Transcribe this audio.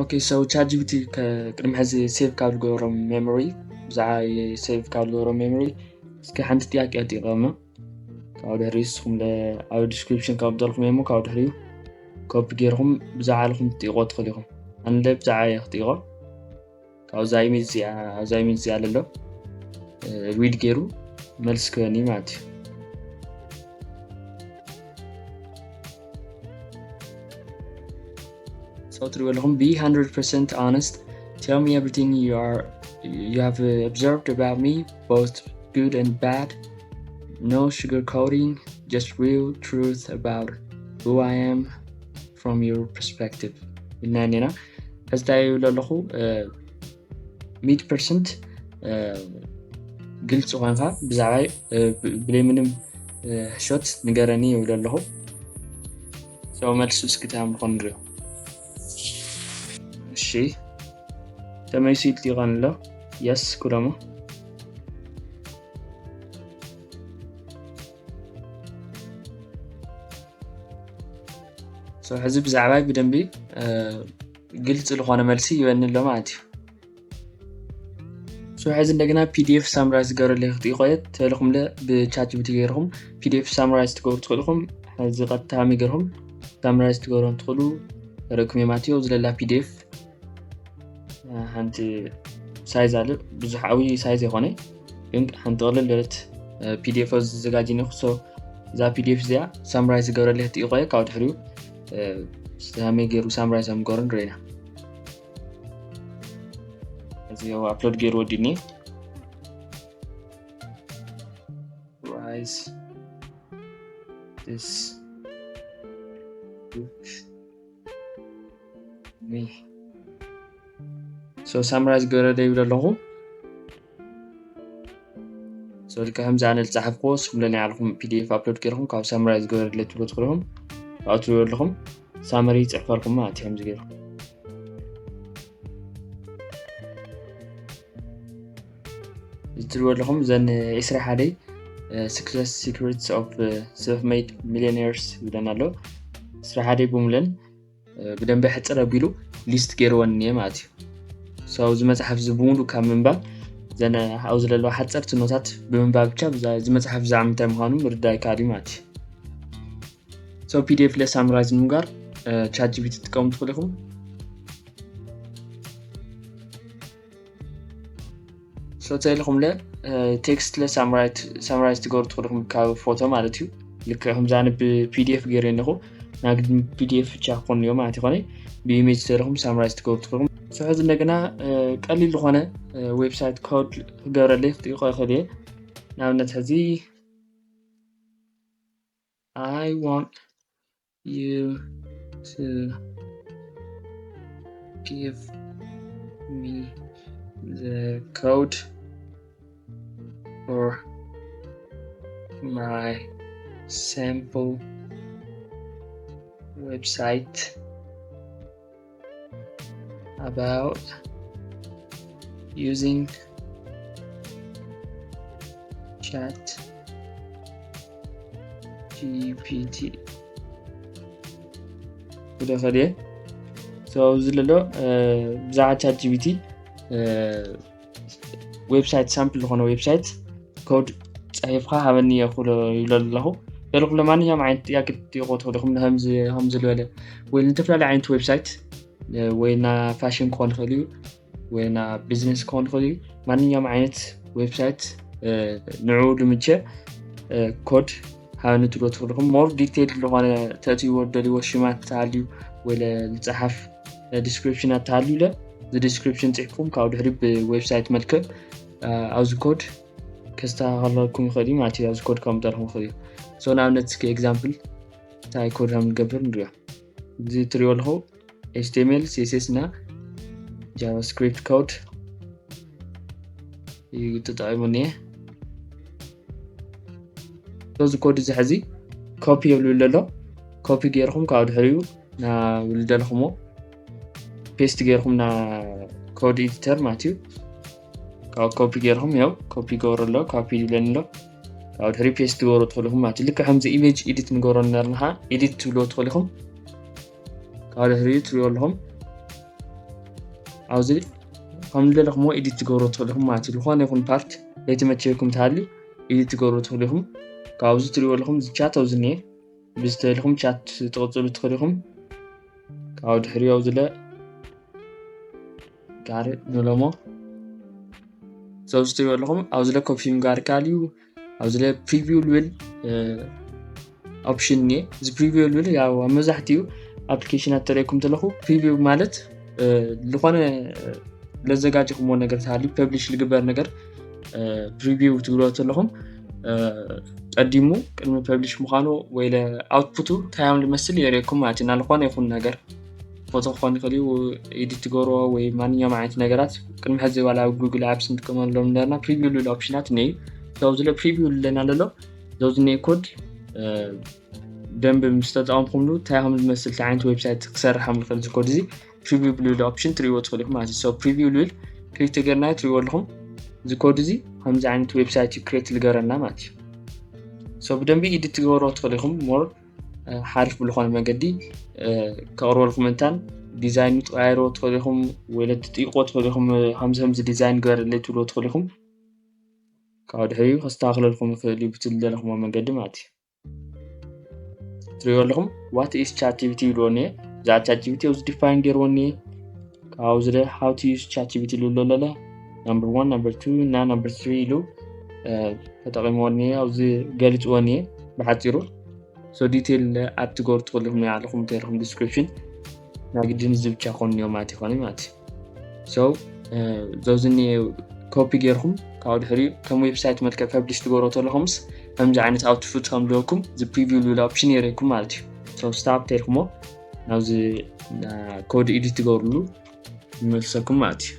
Okay, so ChatGPT ቅድሚ ሕዚ save ካብ ዝገበሮም memory፣ ብዛዕባ save ካብ ዝገበሮም memory እስኪ ሓንቲ ጥያቄ ኣጥይቐማ። ካብኡ ድሕሪ ንስኹም ኣብ description ካብ ዘለኹም እሞ ካብኡ ድሕሪኡ copy ገይርኩም ብዛዕባ ኣለኹም ትጥይቆ ትኽእሉ ኢኹም። ኣነ ብዛዕባ እየ ክጥይቆ። ካብዛ image እዚኣ ኣብዛ image እዚኣ ዘሎ read ገይሩ መልሲ ክበኒ ማለት እዩ። So ትሪእዎ ኣለኹም be hundred percent honest, tell me everything you are you have uh, observed about me, both good and bad. No sugarcoating, just real truth about who I am from your perspective. ኢልና እኒና ሕዚ እንታይ ይብሎ ኣለኹ ሚድ ፐርሰንት ግልፂ ኮንካ ብዛዕባይ ብለይ ምንም ሕሾት ንገረኒ ይብሎ ኣለኹ። ሰው መልሱ እስኪ እንታይ ምኾን ንሪኦ። እሺ ተመይሱ ይጥሊቐን ኣሎ። የስ ኩደሞ። ሕዚ ብዛዕባይ ብደንቢ ግልፂ ዝኾነ መልሲ ይበኒ ኣሎ ማለት እዩ። ሕዚ እንደገና ፒዲኤፍ ሳምራይዝ ዝገበረለይ ክጥይቆ እየ ተበልኹምለ ብቻት ጂፒቲ ገይርኹም ፒዲኤፍ ሳምራይዝ ትገብሩ ትኽእልኹም። ሕዚ ቀጥታ ከመይ ገይርኹም ሳምራይዝ ትገብሩ ትኽእሉ ርኢኹም እዮም ኣትዮ ዝለላ ፒዲኤፍ ሓንቲ ሳይዝ ኣለ ብዙሕ ዓብዪ ሳይዝ የኾነ ግን ሓንቲ ቅልል ዝበለት ፒዲኤፍ ዘዘጋጅ ነኹ። እዛ ፒዲኤፍ እዚኣ ሳምራይዝ ዝገበረለይ ክጥይቆ እየ። ካብ ድሕሪኡ ከመይ ገይሩ ሳምራይዝ ከም ዝገበሩ ንርኢ ኢና። እዚ ኣፕሎድ ገይሩ ወዲኒ ራይዝ this book me so ሳምራይዝ ገይረ ደ ይብል ኣለኹ። ልክዕ ከምዚ ኣነ ዝፀሓፍክዎ ንስኹም ለናይ ዓለኹም ፒዲኤፍ ኣፕሎድ ገይርኩም ካብ ሳምራይዝ ገይረ ድለ ትብሉ ትኽእልኹም ካብኡ ትብሉ ኣለኹም ሳመሪ ይፅሕፈልኩም ማለት እዩ። ከምዚ ገይሩ እዚ ትሪእዎ ኣለኹም እዘን ዒስራ ሓደ success secrets of self-made millionaires ይብለና ኣሎ። ዒስራ ሓደ ብምለን ብደንቢ ሕፅር ኣቢሉ ሊስት ገይርወን እኒአ ማለት እዩ። ሰው እዚ መፅሓፍ እዚ ብምሉ ካብ ምንባብ ዘነ ኣብኡ ዘለለዋ ሓፀርቲ ኖታት ብምንባብ ብቻ እዚ መፅሓፍ ብዛዕባ ምንታይ ምዃኑ ምርዳእ ይከኣል እዩ ማለት እዩ። ሰው ፒዲኤፍ ለሳምራይዝ ንምጋር ቻት ጂፒቲ ትጥቀሙ ትኽእሉ ኢኹም። ሶ ተልኹምለ ቴክስት ለ ሳምራይዝ ትገብሩ ትኽእልኹም ካብ ፎቶ ማለት እዩ። ልክዕ ከምዚ ኣነ ብፒዲኤፍ ገይረ ኣለኹ ናግዲ ፒዲኤፍ ብቻ ክኾን እዮ ማለት ይኾነ ብኢሜጅ ተልኹም ሳምራይዝ ትገብሩ ትኽእልኹም። ሶ ሕዚ እንደገና ቀሊል ዝኾነ ዌብሳይት ኮድ ክገብረለይ ክጥይቆ ይኽእል እየ። ንኣብነት ሕዚ I want you to give me the code for my sample website about using chat ጂፒቲ ወደ ኸደ ኣብዚ ለሎ ብዛዕባ ቻት ጂፒቲ ዌብሳይት ሳምፕል ዝኾነ ዌብሳይት ኮድ ፀሒፍካ ሃበኒ እየ ክብሎ ይብሎ ኣለኹ። በልኩ ለማንኛውም ዓይነት ጥያቄ ትጥይቆ ትኽእልኹም ከምዚ ዝበለ ወይ ዝተፈላለዩ ዓይነት ዌብሳይት ወይ ና ፋሽን ክኾን ይኽእል እዩ ወይ ና ቢዝነስ ክኾን ይኽእል እዩ። ማንኛውም ዓይነት ዌብሳይት ንዑ ልምቸ ኮድ ሃበኒ ትብሎ ትኽእልኹም። ሞር ዲቴይል ዝኾነ ተእትይዎ ደልዎ ሽማት ተሃልዩ ወይ ዝፀሓፍ ዲስክሪፕሽን ኣተሃልዩ ለ እዚ ዲስክሪፕሽን ፅሒፍኩም ካብኡ ድሕሪ ብዌብሳይት መልክዕ ኣብዚ ኮድ ከስተኻኸለኩም ይኽእል እዩ ማለት እዩ። ኣብዚ ኮድ ከምጠልኩም ይኽእል እዩ። ሶ ንኣብነት እስኪ ኤግዛምፕል እንታይ ኮድ ከም ንገብር ንሪኦ። እዚ ትሪኦ ኣለኹ ኤችቲኤምኤል ሲኤስኤስ እና ጃቫስክሪፕት ኮድ እዩ ተጠቒሙ እኒኤ። እዚ ኮድ እዚ ሕዚ ኮፒ የብሉ ኣሎ። ኮፒ ገይርኩም ካብ ድሕሪኡ ናብ ዝደለኹሞ ፔስት ገይርኩም ና ኮድ ኤዲተር ማለት እዩ። ካብ ኮፒ ገይርኩም ያው ኮፒ ገበሩ ኣሎ ኮፒ ይብለኒ ኣሎ። ካብ ድሕሪ ፔስት ትገብሩ ትኽእልኹም ማለት እዩ። ልክዕ ከምዚ ኢሜጅ ኤዲት ንገብሮ ነርና ኤዲት ትብልዎ ትኽእልኹም። ካብ ድሕሪኡ ትሪኦ ኣለኹም ኣብዚ ከም ዝደለኹምዎ ኤዲት ትገብሩ ትኽእሉ ኢኹም ማለት እዩ። ዝኾነ ይኹን ፓርት ዘይተመቸየኩም ተሃልዩ ኤዲት ትገብሩ ትኽእሉ ኢኹም። ካብዚ ትሪእዎ ኣለኹም እዚ ቻት ኣብዚ እኒኤ፣ ብዝተ ኢልኩም ቻት ትቕፅሉ ትኽእሉ ኢኹም። ካብኡ ድሕሪኡ ኣብዚ ለ ጋር ንለሞ ሰው ዝትሪእዎ ኣለኹም ኣብዚ ለ ኮፒ ጋር ካልዩ ኣብዚ ለ ፕሪቪው ልብል ኦፕሽን እኒኤ። እዚ ፕሪቪው ልብል ያው ኣብ መብዛሕትኡ ኣፕሊኬሽናት ተሪእኩም ተለኹ ፕሪቪው ማለት ዝኾነ ለዘጋጀኹምዎ ነገር ተሃልዩ ፐብሊሽ ልግበር ነገር ፕሪቪው ትብሎ ተለኹም ቀዲሙ ቅድሚ ፐብሊሽ ምዃኑ ወይ ኣውትፑቱ እንታይ እዮም ዝመስል የርእየኩም ማለት እዩ። ናልኾነ ይኹን ነገር ፎቶ ክኾን ይኽእል እዩ፣ ኤዲት ትገብርዎ ወይ ማንኛውም ዓይነት ነገራት ቅድሚ ሕዚ ዋላ ኣብ ጉግል ኣፕስ ንጥቀመሎም ነበርና ፕሪቪው ልብል ኦፕሽናት እኒኤ። ኣብዚ ለ ፕሪቪው ልለና ለሎ ዘውዚ እኒኤ ኮድ ደንብ ምስ ተጠቐምኩምሉ እንታይ ከም ዝመስል እንታይ ዓይነት ዌብሳይት ክሰርሕ ከም ዝኽእል እዚ ኮድ እዚ ፕሪቪው ልብል ኦፕሽን ትሪእዎ ትኽእሉ ኢኹም ማለት እዩ። ፕሪቪው ልብል ክሊክ ተገርና ትሪእዎ ኣለኹም እዚ ኮድ እዚ ከምዚ ዓይነት ዌብሳይት እዩ ክሬት ዝገረና ማለት እዩ። ብደንቢ ኤዲት ትገብርዎ ትኽእሉ ኢኹም ሞር ሓሪፍ ብዝኾነ መገዲ ከቕርበልኩም እንታን ዲዛይን ትቐያይርዎ ትኽእሉ ኢኹም ወይ ለትጥይቅዎ ትኽእሉ ኢኹም። ከምዚ ከምዚ ዲዛይን ግበረለይ ትብልዎ ትኽእሉ ኢኹም። ካብኡ ድሕሪኡ ከስተኻኽለልኩም ይኽእል እዩ ብቲ ዝደለኹምዎ መንገዲ ማለት እዩ። ትሪእዎ ኣለኹም what is ChatGPT ይብልዎ እኒኤ። ብዛዕባ ቻት ጂፒቲ ኣብዚ ዲፋይን ገይርዎ እኒኤ። ካብኡ ዝደ how to use ChatGPT ዝብሎ ለለ number one number two እና number three ኢሉ ተጠቂምዎ እኒኤ። ኣብዚ ገሊፅዎ እኒኤ ብሓፂሩ። ሶ ዲቴል ኣፕ ትገብሩ ትኽእሉ ኢኹም ንባዕልኹም እንተይልኩም ዲስክሪፕሽን ናይ ግድን እዚ ብቻ ኮን እዮም ማለት ይኾነ ማለት እዩ። ሶ ዘውዝኒ ኮፒ ገይርኩም ካብኡ ድሕሪ ከም ዌብሳይት መልክዕ ፐብሊሽ ትገብሮ ተለኹምስ ከምዚ ዓይነት ኣውትፑት ከም ዝህበኩም እዚ ፕሪቪው ዝብል ኦፕሽን የርእየኩም ማለት እዩ። ሶ ስታፕ ተይልኩሞ ናብዚ ኮድ ኤዲት ትገብርሉ ይመልሰኩም ማለት እዩ።